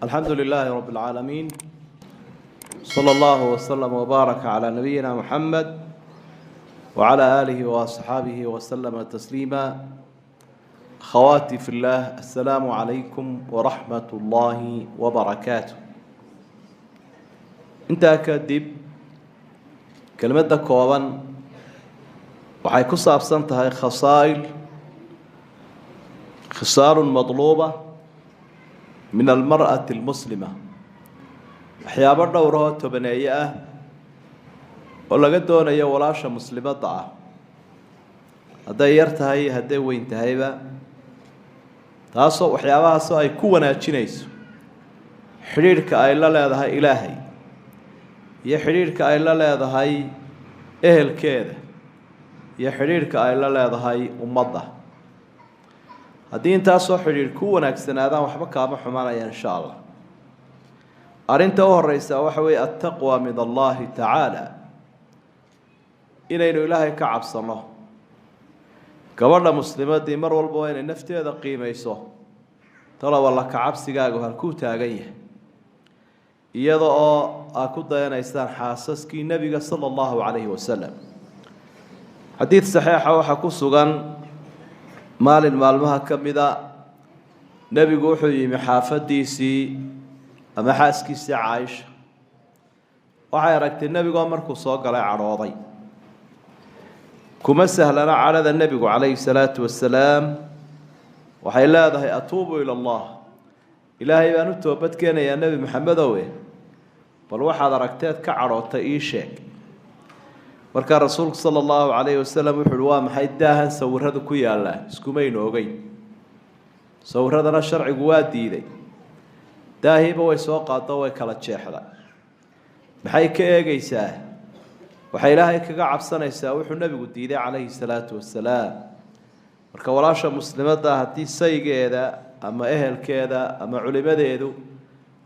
Alxamdu lilaahi rab اlcaalamiin, slى allahu wslm wbaaraka calى nabiyina muxamed wcalى aalihi waasxaabihi waslama tasliima. Akhawaati fi llah, assalaamu calaykum waraxmat ullaahi wabarakaatu. Intaa kadib, kelmadda kooban waxay ku saabsan tahay khasaa'il khisaalun madluuba min almar'ati almuslima, waxyaabo dhowrahoo tobaneeye ah oo laga doonayo walaasha muslimadda ah, hadday yar tahay iyo hadday weyn tahayba, taasoo waxyaabahaasoo ay ku wanaajinayso xidhiidhka ay la leedahay Ilaahay iyo xidhiidhka ay la leedahay ehelkeeda iyo xidhiidhka ay la leedahay ummadda. Haddii intaasoo xidhiidh ku wanaagsanaadaan, waxba kaama xumanaya, insha Allah. Arrinta u horeysa waxa weeye altaqwa min Allahi tacaala, inaynu Ilaahay ka cabsanno. Gabadha muslimadii mar walba waa inay nafteeda qiimayso. Taloba la kacabsigaagu halkuu taagan yahay? Iyada oo aa ku dayanaysaan xaasaskii Nebiga sala allahu calayhi wasalam. Xadiid saxiixa waxaa ku sugan, maalin maalmaha ka mida Nebigu wuxuu yimi xaafadiisii ama xaaskiisii Caaisha. Waxay aragtay nebigoo markuu soo galay cadhooday. Kuma sahlana cadhada nebigu calayhi salaatu wasalaam. Waxay leedahay: "Atuubu ila Allah, Ilaahay baan u toobad keenayaa, Nebi Maxamedowe, bal waxaad aragteed ka cadhootay ii sheeg." Markaa Rasuulku sala allahu calayhi wasalam wuxu uhi: "Waa maxay daahan sawiradu ku yaallaan? Iskumaynu ogeyn, sawiradana sharcigu waa diiday." Daahiiba way soo qaado, way kala jeexday. Maxay ka eegaysaa? Waxay Ilaahay kaga cabsanaysaa wuxuu nebigu diiday calayhi salaatu wasalaam. Marka walaasha muslimadda, haddii saygeeda ama ehelkeeda ama culimadeedu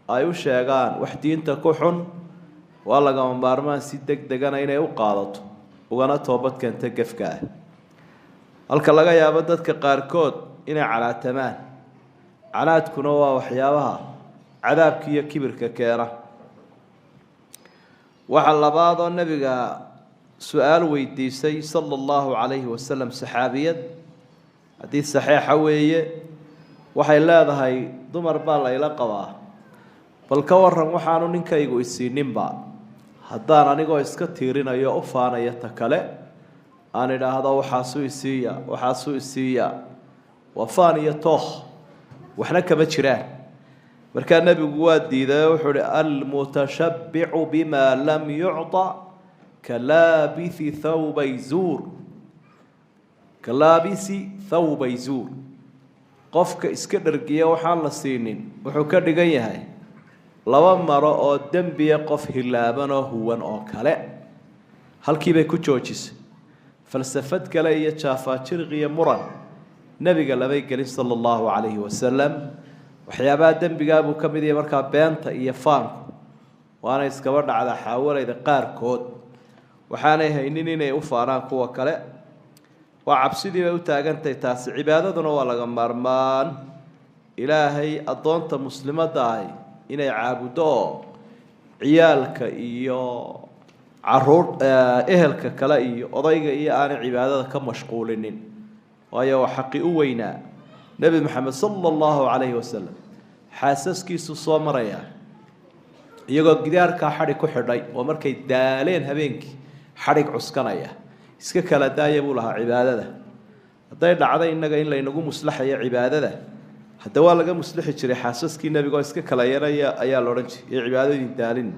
ay u sheegaan wax diinta ku xun, waa lagama maarmaan si deg degana inay u qaadato, ugana toobad keento gefka ah. Halka laga yaabo dadka qaarkood inay calaatamaan, canaadkuna waa waxyaabaha cadaabka iyo kibirka keena. Waxaa labaad oo nebiga su-aal weydiisay sala allahu calayhi wasalam saxaabiyad. Xadiid saxiixa weeye. Waxay leedahay: "Dumar baa layla qabaa, bal ka waran waxaanu ninkaygu isiininba haddaan anigoo iska tiirinayo u faanaya ta kale aan idhaahdo waxaasuu isiiya, waxaasuu isiiya?" Waa faan iyo tookh, waxna kama jiraan. Markaa nebigu waa diiday. Wuxuu uhi: "Almutashabbicu bima lam yucطa kalaabisi thawbay zuur, kalaabisi thawbay zuur." Qofka iska dhargiya waxaan la siinin wuxuu ka dhigan yahay laba maro oo dembiya qof hilaaban oo huwan oo kale. Halkiibay ku joojisay. Falsafad kale iyo jaafaajiriq iyo muran nebiga lamay gelin sala allahu calayhi wasalam. Waxyaabaha dembigaa buu ka mid yahay markaa beenta iyo faanku, waana iskaba dhacda xaawalayda qaarkood waxaanay haynin inay u faanaan kuwa kale. Waa cabsidii bay u taagantahay taasi. Cibaadaduna waa laga maarmaan, Ilaahay addoonta muslimadda ahi inay caabuddo oo ciyaalka iyo caruur, ehelka kale iyo odayga iyo aanay cibaadada ka mashquulinin, waayo waa xaqi u weynaa. Nebi Maxamed sala allahu calayhi wasalam xaasaskiisu soo marayaa iyagoo gidaarkaa xadhig ku xidhay oo markay daaleen habeenkii xadhig cuskanaya. "Iska kala daaya," buu lahaa, "cibaadada." Hadday dhacday innaga in laynagu muslaxayo cibaadada, hadda waa laga muslixi jiray xaasaskii nebiga oo iska kala yaraya ayaa la odhan jiray iyo cibaadadii daalin.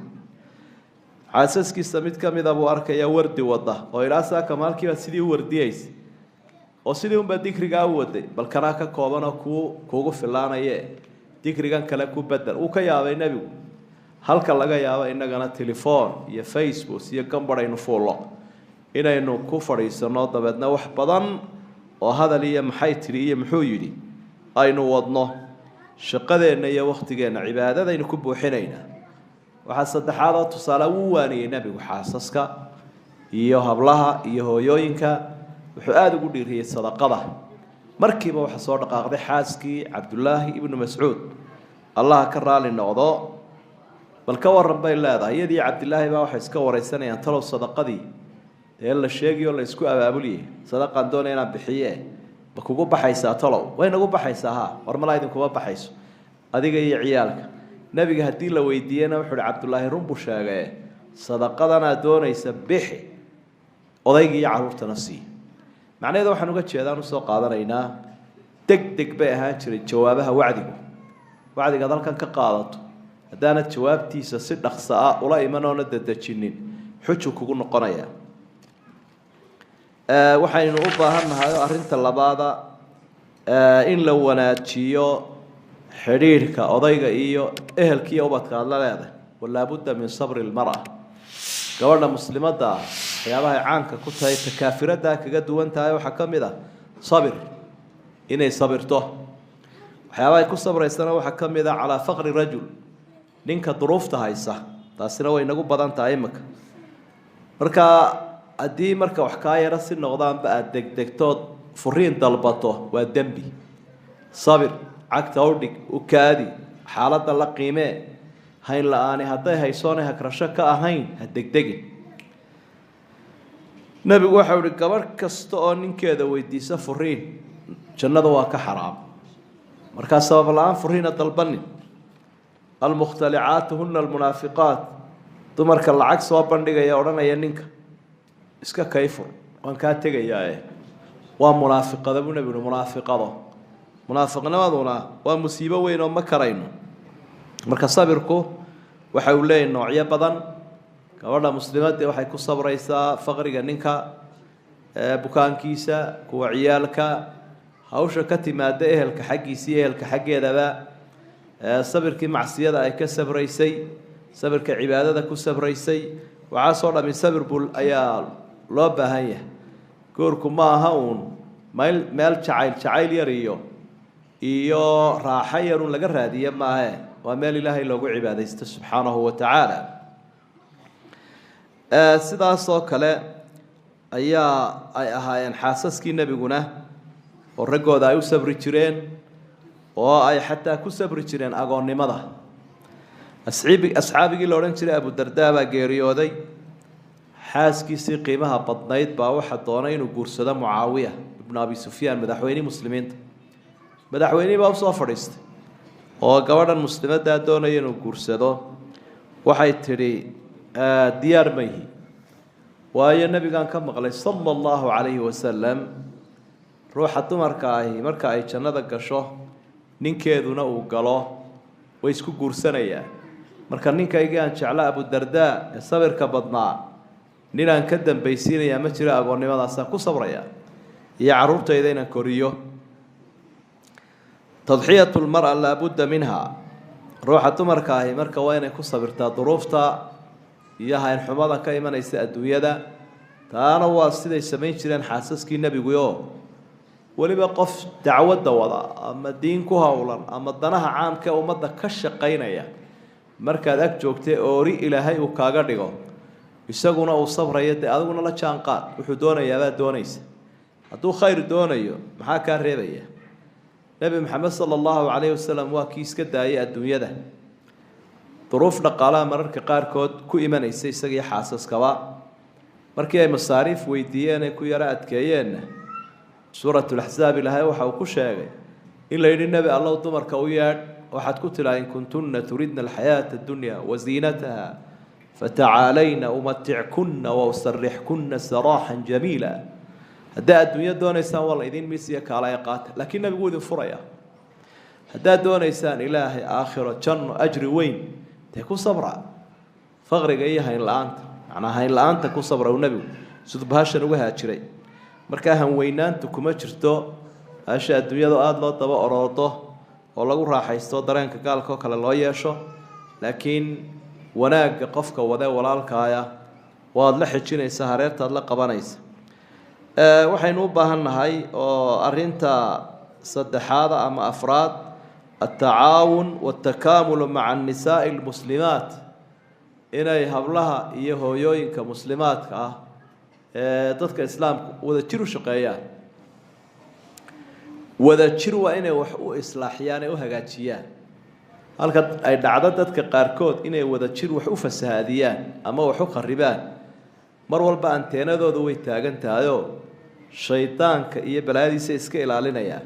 Xaasaskiisa mid ka mida buu arkayaa wardi wada oo ilaa saaka maalkiibaad sidii u wardiyeysa oo sidii unbaa dikrigaa u waday, bal kanaa ka koobanoo kuu kuugu filaanaye, dikrigan kale ku bedel. Uu ka yaabay nebigu. Halka laga yaabo innagana telefoon iyo Facebook iyo gambar aynu fuullo inaynu ku fadhiisanno, dabeedna wax badan oo hadal iyo maxay tidhi iyo muxuu yidhi aynu wadno, shaqadeenna iyo wakhtigeenna cibaadadaynu ku buuxinaynaa. Waxaa saddexaad oo tusaale, wuu waaniyey nebigu xaasaska iyo hablaha iyo hooyooyinka. Wuxuu aada ugu dhiiriyey sadaqada. Markiiba waxaa soo dhaqaaqday xaaskii Cabdullaahi ibnu Mascuud. Allaha ka raali noqdo. Bal ka waran bay leedahay, iyadii Cabdilaahi baa waxay iska wareysanayaan talow sadaqadii dee la sheegayo la isku abaabuliyey, sadaqaan doonaya inaan bixiye, ma kugu baxaysaa talow? Way nagu baxaysaa ha, war malaa idinkuma baxayso adiga iyo ciyaalka. Nebiga haddii la weydiiyena wuxu uhi Cabdullaahi run buu sheegaye, sadaqadanaad doonaysa bixi, odayga iyo carruurtana sii. Macnaheeda waxaan uga jeedaan usoo qaadanaynaa, deg deg bay ahaan jiray jawaabaha wacdigu. Wacdigaad halkan ka qaadato haddaanad jawaabtiisa si dhaqso ah ula iman oona dadejinin, xuju kugu noqonaya. Waxaynu u baahan nahay arrinta labaada in la wanaajiyo xidhiidhka odayga iyo ehelkiiyo ubadka aada la leedahay. Walaabudda min sabri lmara, gabadha muslimadda ah waxyaabahay caanka ku tahay takaafiraddaa kaga duwan tahay waxaa ka mid ah sabir, inay sabirto. Waxyaabahay ku sabraysana waxaa ka mid ah calaa faqri rajul, ninka duruufta haysa, taasina way nagu badan tahay imika. Marka haddii marka wax kaa yaro si noqdaanba aada degdegtood furiin dalbato, waa dembi. Sabir, cagta udhig, u kaadi, xaaladda la qiimee, hayn la-aani hadday haysoonay hagrasho ka ahayn, ha degdegin. Nebigu waxau ihi gabadh kasta oo ninkeeda weydiisa furiin jannada waa ka xaraam. Markaa sabab la-aan furiina dalbanin. Almukhtalicaatu huna almunaafiqaat, dumarka lacag soo bandhigaya odhanaya ninka iska kayfur waan kaa tegayaae, waa munaafiqada buu nebigu uhi. Munaafiqado, munaafiqnimaduna waa musiibo weyn oo ma karayno. Marka sabirku waxa uu leeyahy noocyo badan. Gabadha muslimadii waxay ku sabraysaa faqriga ninka, bukaankiisa, kuwa ciyaalka, hawsha ka timaada ehelka xaggiisa iyo ehelka xaggeedaba, sabirkii macsiyada ay ka sabraysay, sabirka cibaadada ku sabraysay, waxaasoo dhami sabir bul ayaa loo baahan yahay. Goorku ma aha uun meel meel jacayl jacayl yar iyo raaxo yarun laga raadiye maahe, waa meel Ilaahay loogu cibaadaysto subxaanahu wa tacaala. Sidaasoo kale ayaa ay ahaayeen xaasaskii nebiguna, oo raggooda ay u sabri jireen, oo ay xataa ku sabri jireen agoonnimada. Asxaabigii la odhan jiray Abudardaa baa geeriyooday. Xaaskiisii qiimaha badnayd baa waxaa doonay inuu guursado Mucaawiya ibnu Abi Sufyaan, madaxweynihii muslimiinta. Madaxweynihii baa usoo fadhiistay oo gabadhan muslimaddaa doonaya inuu guursado. Waxay tidhi diyaar mayhi, waayo nebigaan ka maqlay sala allahu calayhi wasalam, ruuxa dumarka ahi marka ay jannada gasho ninkeeduna uu galo way isku guursanayaan. Marka ninkaygii aan jecla Abudardaa ee sabirka badnaa, ninaan ka dambaysiinayaa ma jiro, agoonnimadaasaan ku sabrayaa iyo carruurtayda inaan koriyo. Tadxiyatu lmara laabudda minha, ruuxa dumarka ahi marka waa inay ku sabirtaa duruufta iyo haynxumada ka imanaysa adduunyada. Taana waa siday samayn jireen xaasaskii nebiguyo. Weliba qof dacwadda wada ama diin ku howlan ama danaha caamka ee ummadda ka shaqaynaya markaad ag joogtay, oori Ilaahay uu kaaga dhigo, isaguna uu sabrayo, dee adiguna la jaan qaad. Wuxuu doonayaabaa doonaysa, hadduu khayr doonayo maxaa kaa reebaya? Nebi Maxamed sala allahu calayhi wasalam waa kii iska daayay adduunyada, duruuf dhaqaalaha mararka qaarkood ku imanaysa isagii xaasaskaba. Markii ay masaariif weydiiyeen ee ku yaro adkeeyeenna, Suuratulaxsaab Ilaahay waxa uu ku sheegay in la yidhi nebi allow dumarka u yeedh, waxaad ku tidhaa in kuntunna turidna alxayaata addunya wasiinataha fatacaalayna umatickunna wausarixkunna saraaxan jamiila. Haddaa adduunyo doonaysaan waa la idiin miisiya, kaala ee qaata, laakiin nebigu idin furaya. Haddaad doonaysaan Ilaahay, aakhiro, janno, ajri weyn, dee ku sabra faqriga iyo hayn la-aanta, macnaa hayn la-aanta ku sabra uu nebigu siduu bahashan uga haajiray. Markaa hanweynaantu kuma jirto bahasha adduunyada aada loo daba oroodo oo lagu raaxaysto, dareenka gaalka oo kale loo yeesho, laakiin wanaagga qofka wadee walaalkaaya waad la xejinaysaa, hareertaad la qabanaysa. Waxaynu u baahan nahay oo arrinta saddexaada ama afraad, altacaawun waltakaamulu maca annisaai almuslimaat, inay hablaha iyo hooyooyinka muslimaadka ah ee dadka islaamku wada jir u shaqeeyaan. Wada jir waa inay wax u islaaxiyaan ee u hagaajiyaan. Halka ay dhacdo dadka qaarkood inay wada jir wax u fasahaadiyaan ama wax u kharibaan, mar walba anteenadoodu way taagan tahayoo shaydaanka iyo balaayadiisa iska ilaalinayaan.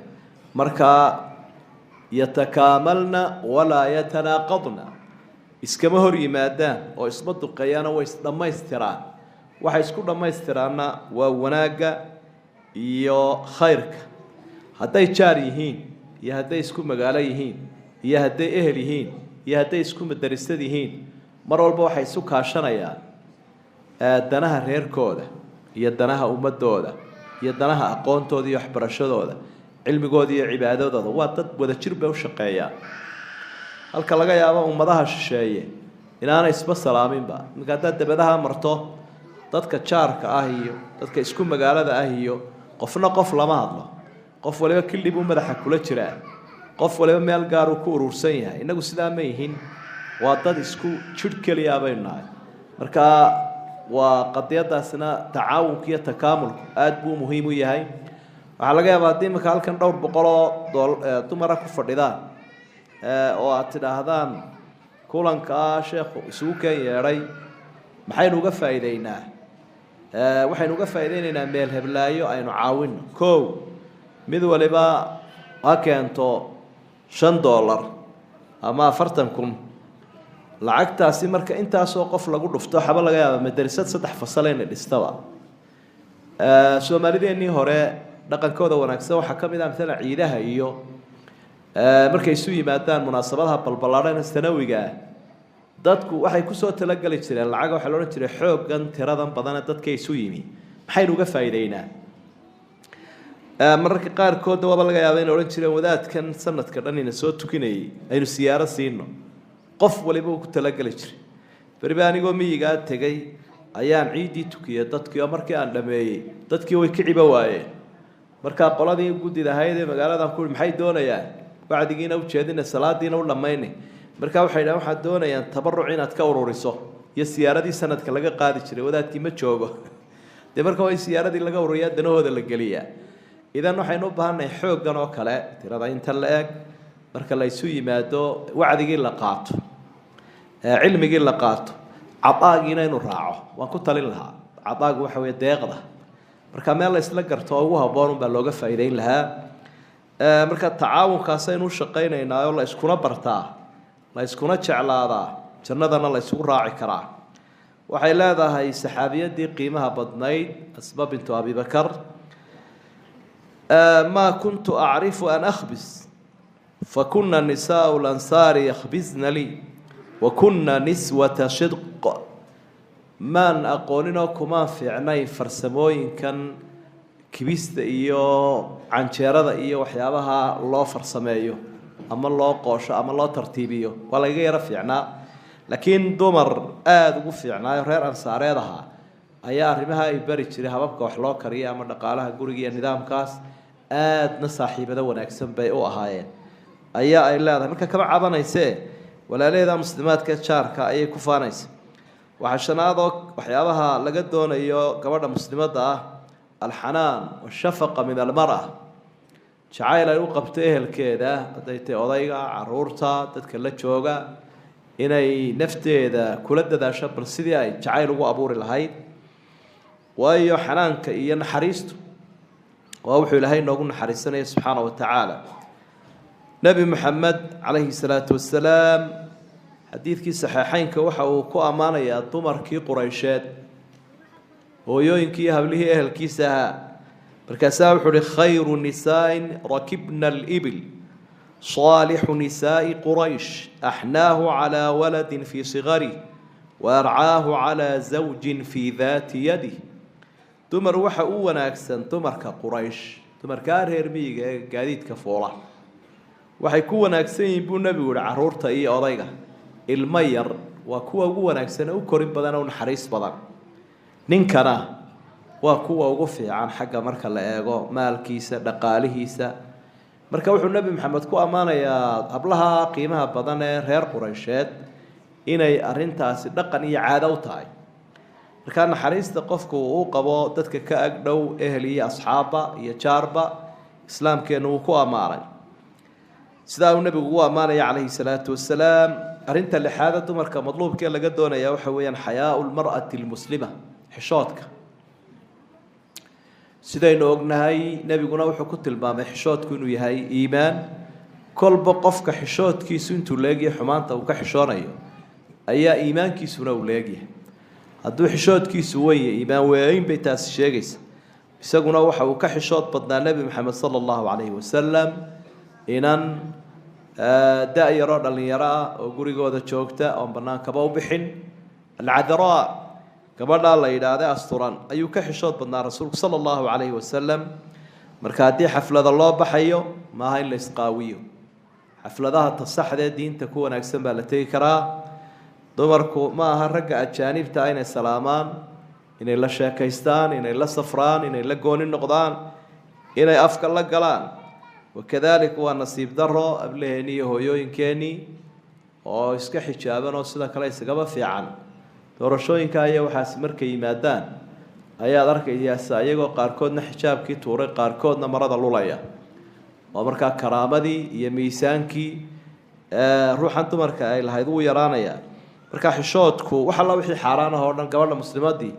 Markaa yatakaamalna walaa yatanaaqadna, iskama hor yimaadaan oo isma duqeeyaanoo way isdhammaystiraan. Waxay isku dhammaystiraanna waa wanaagga iyo khayrka. Hadday jaar yihiin iyo hadday isku magaalo yihiin iyo hadday ehel yihiin iyo hadday isku madarisad yihiin, mar walba waxay isu kaashanayaan danaha reerkooda iyo danaha ummadooda iyo danaha aqoontooda iyo waxbarashadooda, cilmigooda iyo cibaadadooda. Waa dad wada jir bay u shaqeeyaan. Halka laga yaabo ummadaha shisheeye inaanay isba salaaminba. Iminka haddaad dabadaha marto, dadka jaarka ah iyo dadka isku magaalada ah iyo qofna qof lama hadlo, qof waliba kildhi buu madaxa kula jiraa, qof waliba meel gaaruu ku urursan yahay. Innagu sidaa ma yihin, waa dad isku jidh keliya baynu nahay. Marka waa qadiyadaasna tacaawunka iyo takaamulku aada buu muhiim u yahay. Waxaa laga yaabaa haddii iminka halkan dhowr boqoloo dumara ku fadhidaan oo aad tidhaahdaan kulankaa sheekhu isugu keen yeedhay maxaynu uga faa'iideynaa? Waxaynu uga faa'iideynaynaa meel heblaayo aynu caawino. Kow, mid waliba ha keento $5 ama 40,000. Lacagtaasi marka intaasoo qof lagu dhufto, waxaaba laga yaabaa madrasad 3 fasal inay dhistaba. Soomaalideenii hore dhaqankooda wanaagsan waxaa ka mid ah maalan ciidaha iyo markay isu yimaadaan munaasabadaha balballaadhana sanawiga ah, dadku waxay kusoo talageli jireen lacaga. Waxaa la odhan jiray xooggan tiradan badane dadka isu yimi maxaynu uga faa'iideynaa? Mararka qaarkoodna waaba laga yaaba inay odhan jireen wadaadkan sanadka dhan ina soo tukinayay aynu siyaaro siino. Qof waliba uu ku talageli jiray. Beriba anigoo miyigaa tegey ayaan ciiddii tukiyey dadkii, oo markii aan dhameeyey dadkii way kiciba waayeen. Markaa qoladii guddida ahayd ee magaaladan ku maxay doonayaan? Wacdigiina u jeedina, salaadiina u dhammaynay. Markaa waxay dhahan waxaad doonayaan tabaruc inaad ka ururiso iyo siyaaradii sanadka laga qaadi jiray, wadaadkii ma joogo. Dee marka waa in siyaaradii laga ururiyaa, danahooda la geliyaa. Idan waxaynu u baahannahay xooggan oo kale, tirada inta la eg marka la isu yimaado, wacdigii la qaato, cilmigii la qaato, cadaagiina inuu raaco waan ku talin lahaa. Cadaagu waxa weeye deeqda. Marka meel la isla garto oo ugu habboon unbaa looga faa'iideyn lahaa. Marka tacaawunkaasaynu u shaqaynaynaa oo la iskuna bartaa, la iskuna jeclaadaa, jannadana la isugu raaci karaa. Waxay leedahay saxaabiyadii qiimaha badnayd Asma bintu Abibakar: maa kuntu acrifu an akhbis, fakuna nisaau lansaari yakhbisna lii wa kuna niswata shidq. Maan aqooninoo kumaan fiicnayn farsamooyinkan kibista iyo canjeerada iyo waxyaabaha loo farsameeyo ama loo qoosho ama loo tartiibiyo, waa lagaga yaro fiicnaa. Laakiin dumar aada ugu fiicnaayo reer ansaareed ahaa ayaa arrimaha ay bari jiray, hababka wax loo kariyo ama dhaqaalaha guriga iyo nidaamkaas, aadna saaxiibado wanaagsan bay u ahaayeen, ayaa ay leedahay. Marka kama cabanaysee, walaalaheeda muslimaadka jaarka ayay ku faanaysa. Waxaa shanaadoo waxyaabaha laga doonayo gabadha muslimadda ah alxanaan washafaqa min almara, jacayl ay u qabto ehelkeeda, hadday tahay odayga, caruurta, dadka la jooga, inay nafteeda kula dadaasho bal sidii ay jacayl ugu abuuri lahayd. Waayo xanaanka iyo naxariistu waa wuxuu Ilaahay noogu naxariisanaya subxaana wa tacaala. Nebi Moxamed calayhi salaatu wasalaam xadiidkii saxeexeynka waxa uu ku ammaanayaa dumarkii Quraysheed, hooyooyinkii iyo hablihii ehelkiisa ahaa. Markaasaa wuxuu uhi: khayru nisaa'in rakibna alibil saalixu nisaa'i Quraysh, axnaahu calaa waladin fii sigarih wa arcaahu calaa zawjin fii daati yadih. Dumar waxa u wanaagsan dumarka Quraysh, dumarkaa reer miyiga ee gaadiidka fuula, waxay ku wanaagsan yihiin buu nebigu yihi carruurta iyo odayga. Ilmo yar waa kuwa ugu wanaagsan ee u korin badan oo u naxariis badan, ninkana waa kuwa ugu fiican xagga marka la eego maalkiisa, dhaqaalihiisa. Marka wuxuu Nebi Maxamed ku ammaanayaa hablaha qiimaha badan ee reer Quraysheed inay arrintaasi dhaqan iyo caado u tahay. Markaa naxariista qofku uu qabo dadka ka ag dhow, ehel iyo asxaabba iyo jaarba, islaamkeennu wuu ku ammaanay. Sidaa uu nabigu ugu ammaanaya calayhi salaatu wasalaam. Arrinta lixaada dumarka madluubkee laga doonaya waxa weeyaan xayaau lmar'ati almuslima, xishoodka. Sidaynu ognahay, nebiguna wuxuu ku tilmaamay xishoodku inuu yahay iimaan. Kolba qofka xishoodkiisu intuu leegyahay xumaanta uu ka xishoonayo ayaa iimaankiisuna uu leegyahay. Hadduu xishoodkiisu weyn yahay, iimaan weyn bay taasi sheegaysa. Isaguna waxa uu ka xishood badnaa Nebi Maxamed sala allahu calayhi wasalam inan da-yaroo dhallinyaro ah oo gurigooda joogta oon bannaankaba u bixin. Alcadraa gabadhaa la yidhaahde asturan ayuu ka xishood badnaa rasuulku sala allahu calayhi wasalam. Marka haddii xaflada loo baxayo, maaha in la isqaawiyo. Xafladaha tasaxdee diinta ku wanaagsan baa la tegi karaa. Dumarku ma aha ragga ajaanibta inay salaamaan, inay la sheekaystaan, inay la safraan, inay la gooni noqdaan, inay afka la galaan. Wakadalik waa nasiib daro ablaheenii iyo hooyooyinkeenii oo iska xijaaban oo sida kale isagaba fiican, doorashooyinka aya waxaas markay yimaadaan ayaad arkaysa iyagoo qaarkoodna xijaabkii tuuray, qaarkoodna marada lulaya, oo markaa karaamadii iyo miisaankii ruuxan dumarka ay lahayd wuu yaraanayaa. Marka xishoodku, wax alla wixii xaaraan ah oo dhan gabadha muslimadii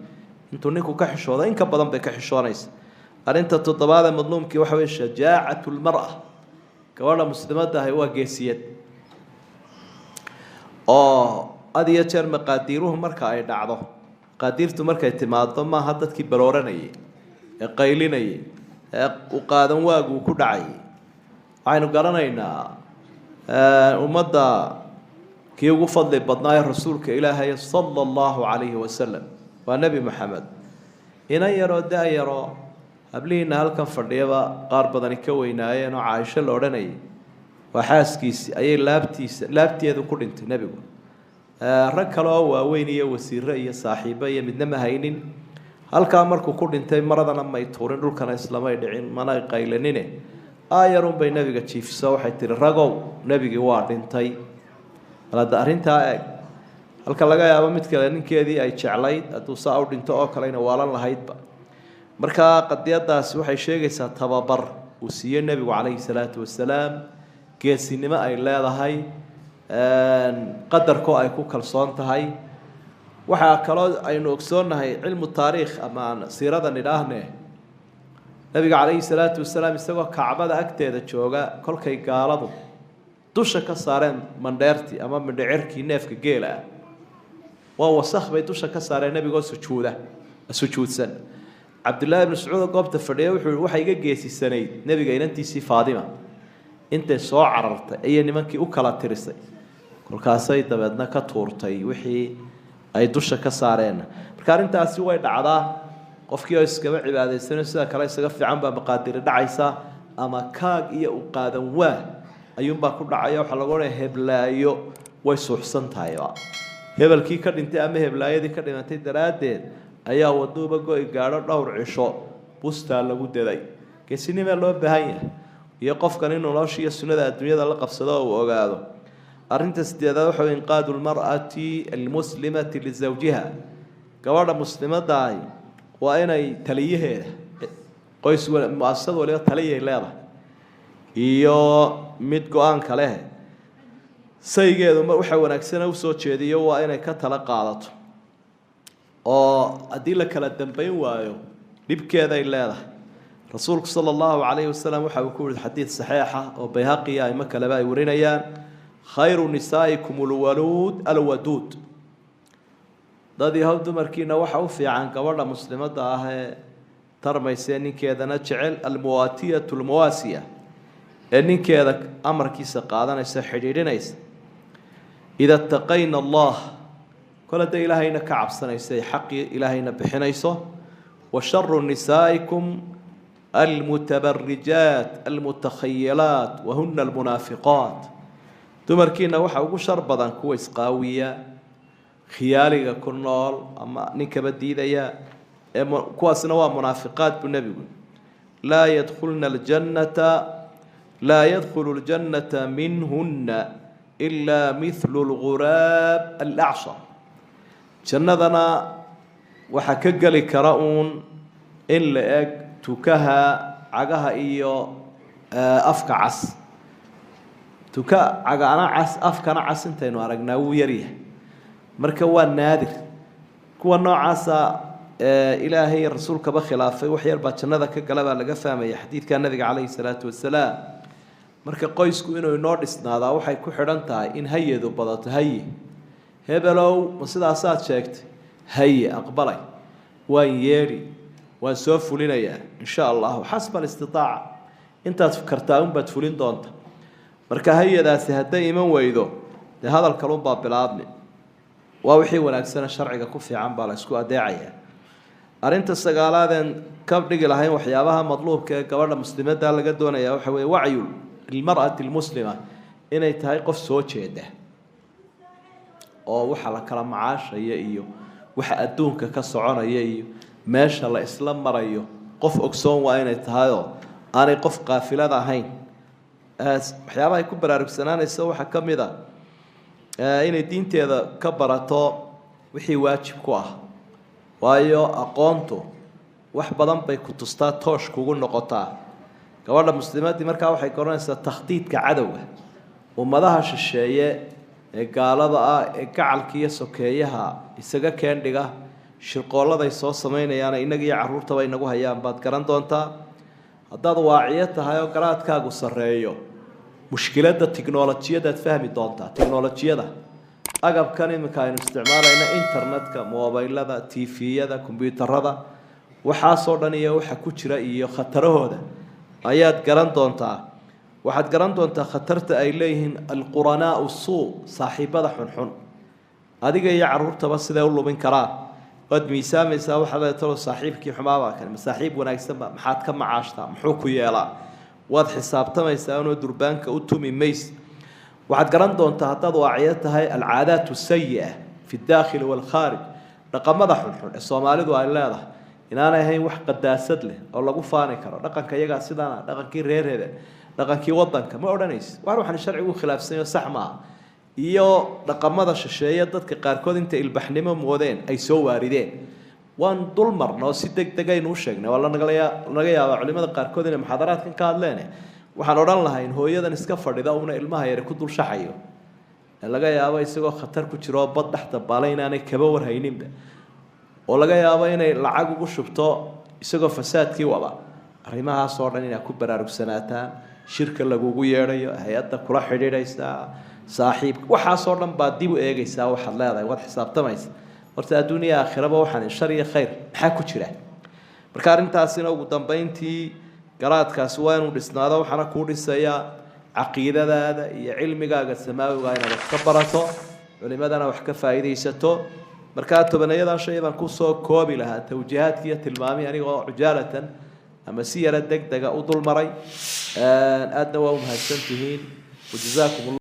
intuu ninku ka xishooda in ka badan bay ka xishoonaysa. Arrinta toddobaad ee madluumkii waxa weye shajaacatu lmara. Gabadha muslimadda ahi waa geesiyad, oo had iyo jeer maqaadiiruhu marka ay dhacdo, maqaadiirtu markay timaado, maaha dadkii barooranayay ee qaylinayay ee u qaadan waaguu ku dhacayay. Waxaynu garanaynaa ummadda kii ugu fadli badnaaye rasuulka Ilaahay sala allahu calayhi wasalam waa Nebi Maxamed. Inan yaroo da-yaroo hablihiina halkan fadhiyaba qaar badani ka weynaayeen oo Caaisho la odhanayay, waa xaaskiisi, ayay laabtiisa laabteedu ku dhintay nebigu. Rag kale oo waaweyn iyo wasiiro iyo saaxiibo iyo midna ma haynin. Halkaa markuu ku dhintay, maradana may tuurin, dhulkana islamay dhicin, mana qaylanine, aayarun bay nebiga jiifiso. Waxay tihi: "Ragow, nebigii waa dhintay." Bal hadda arrintaa eeg. Halka laga yaabo mid kale ninkeedii ay jeclayd hadduu saa u dhinto oo kalena waalan lahaydba. Markaa qadiyadaasi waxay sheegaysaa tababar uu siiyey nebigu calayhi salaatu wasalaam, geesinimo ay leedahay, qadarkoo ay ku kalsoon tahay. Waxaa kaloo aynu ogsoonnahay cilmu taariikh ama aan siiradan idhaahne, nabiga calayhi salaatu wasalaam isagoo Kacbada agteeda jooga kolkay gaaladu dusha ka saareen mandheertii ama mindhicirkii neefka geela ah, waa wasakh bay dusha ka saareen, nebigoo sujuuda sujuudsan. Cabdullaahi ibnu Sacuud oo goobta fadhiya wuxuu yihi: "Waxay iga geesisanayd nebiga inantiisii Faadima. Intay soo carartay ayay nimankii u kala tirisay, kolkaasay dabeedna ka tuurtay wixii ay dusha ka saareen." Marka arrintaasi way dhacdaa. Qofkii oo iskaba cibaadaysanayo, sida kale isaga fiican, baa maqaadiri dhacaysa ama kaag iyo u qaadan waa ayuunbaa ku dhacaya. Waxaa lagu odhanaya: "Heblaayo way suuxsan tahayba." Hebelkii ka dhintay ama heblaayadii ka dhimantay daraaddeed ayaa waduuba go-i gaadho, dhowr cisho bustaa lagu daday. Geesinimaa loo baahan yahay iyo qofkan inuu nolosha iyo sunnada adduunyada la qabsado oo uu ogaado. Arrinta sideedaad waxa wey inqaadu lmar'ati almuslimati lisawjiha. Gabadha muslimadda ahi waa inay taliyaheeda qoys, muasasad waliba taliyay leedahay iyo mid go-aanka leh. Saygeedu waxa wanaagsana usoo jeediyo waa inay ka tala qaadato, oo haddii la kala dambeyn waayo dhibkeeday leedahay. Rasuulku sala allahu calayhi wasalam waxa uu ku yihi xadiid saxiixa oo Bayhaqi iyo aimo kaleba ay warinayaan: "Khayru nisaa'ikum alwaluud alwaduud." Dad yahow, dumarkiina waxa u fiican gabadha muslimadda ah ee tarmaysee ninkeedana jecel, almuwaatiyatu almuwaasiya, ee ninkeeda amarkiisa qaadanaysa, xidhiidhinaysa. Ida itaqayna Allah, kol hadday Ilaahayna ka cabsanaysa ay xaqii Ilaahayna bixinayso. Wa sharu nisaa'ikum almutabarijaat almutakhayilaat wahuna almunaafiqaat. Dumarkiina waxa ugu shar badan kuwa isqaawiya, khiyaaliga ku nool ama ninkaba diidaya, ee kuwaasna waa munaafiqaat buu nebigu. Laa yadkhulna aljannata, laa yadkhulu ljannata minhunna ilaa mithlu lguraab alacshar. Jannadana waxaa ka geli kara uun in la eg tukaha cagaha iyo afka cas. Tuka cagana cas afkana cas intaynu aragnaa wuu yaryahay, marka waa naadir kuwa noocaasa. Ilaahay rasuulkaba khilaafay wax yar baa jannada ka gala baa laga fahmaya xadiidka nabiga calayhi salaatu wasalaam. Marka qoysku inuu inoo dhisnaadaa waxay ku xidhan tahay in hayadu badato. Haye hebelow, ma sidaasaad sheegtay? Haye, aqbalay, waan yeedhi, waan soo fulinayaa insha allahu xasba alistitaaca. Intaad kartaa unbaad fulin doonta. Marka hayadaasi hadday iman weydo, dee hadal kalunbaa bilaabmi. Waa wixii wanaagsana sharciga ku fiican baa la isku adeecayaa. Arrinta sagaalaadeen ka dhigi lahayn waxyaabaha madluubka ee gabadha muslimadda laga doonaya waxa weeye wacyu lilmar'ati almuslima, inay tahay qof soo jeeda oo waxa la kala macaashaya iyo waxa adduunka ka soconaya iyo meesha la isla marayo qof ogsoon waa inay tahayoo aanay qof qaafilad ahayn. Waxyaabaha ay ku baraarugsanaanayso waxaa ka mid a inay diinteeda ka barato wixii waajib ku ah, waayo aqoontu wax badan bay ku tustaa, toosh kugu noqotaa. Gabadha muslimaddii markaa waxay garanaysaa takhdiidka cadowga ummadaha shisheeye ee gaalada ah ee gacalka iyo sokeeyaha isaga keendhiga, shirqooladay soo samaynayaana innaga iyo carruurtaba inagu hayaan baad garan doontaa. Haddaad waaciyo tahay oo garaadkaagu sarreeyo, mushkiladda tiknolojiyadaad fahmi doontaa. Tiknolojiyada agabkan iminka aynu isticmaalayna, internetka, mobaylada, tviyada, kombyuutarada, waxaasoo dhan iyo waxa ku jira iyo khatarahooda ayaad garan doontaa. Waxaad garan doontaa khatarta ay leeyihiin alquranaau suu, saaxiibada xunxun, adiga iyo carruurtaba siday u lumin karaan waad miisaamaysaa. Waxaad leetalo saaxiibkii xumaabaa kale ma saaxiib wanaagsanba? Maxaad ka macaashtaa? Muxuu ku yeelaa? Waad xisaabtamaysaa inuu durbaanka u tumi mays. Waxaad garan doontaa haddaad waaciyo tahay alcaadaat asayi-a fi daakhili waalkhaarij, dhaqamada xunxun ee soomaalidu ay leedahay inaanay ahayn wax qadaasad leh oo lagu faani karo. Dhaqanka iyagaa sidaana, dhaqankii reer hebel, dhaqankii wadanka ma odhanaysa waar waxaan sharcigu khilaafsanyo sax maaha. Iyo dhaqamada shisheeye dadka qaarkood intay ilbaxnimo moodeen ay soo waarideen waan dul marna oo si deg degaynu u sheegnay. Waa lanaga yaabaa culimada qaarkood inay muxaadaraadkan ka hadleen. Waxaan odhan lahayn hooyadan iska fadhida una ilmaha yare ku dul shaxayo, laga yaabo isagoo khatar ku jiro oo bad dhex dabaalay inaanay kaba warhayninba, oo laga yaabo inay lacag ugu shubto isagoo fasaadkii wada. Arrimahaasoo dhan inaad ku baraarugsanaataan, shirka lagugu yeedhayo, hay-adda kula xidhiidhaysaa, saaxiibka, waxaasoo dhan baad dib u eegaysaa. Waxaad leedahay waad xisaabtamaysa horta adduuniya aakhiraba waxaan shar iyo khayr maxaa ku jira. Marka arrintaasina ugu dambayntii garaadkaasi waa inuu dhisnaado. Waxaana kuu dhisayaa caqiidadaada iyo cilmigaaga samaawiga inaad wax ka barato, culimadana wax ka faa'iidaysato. Markaa tobaneeyadan shay baan kusoo koobi lahaa tawjiihaadki iyo tilmaamihii anigoo cujaalatan ama si yara deg dega u dul maray. Aadna waa u mahadsan tihiin, wajazaakum.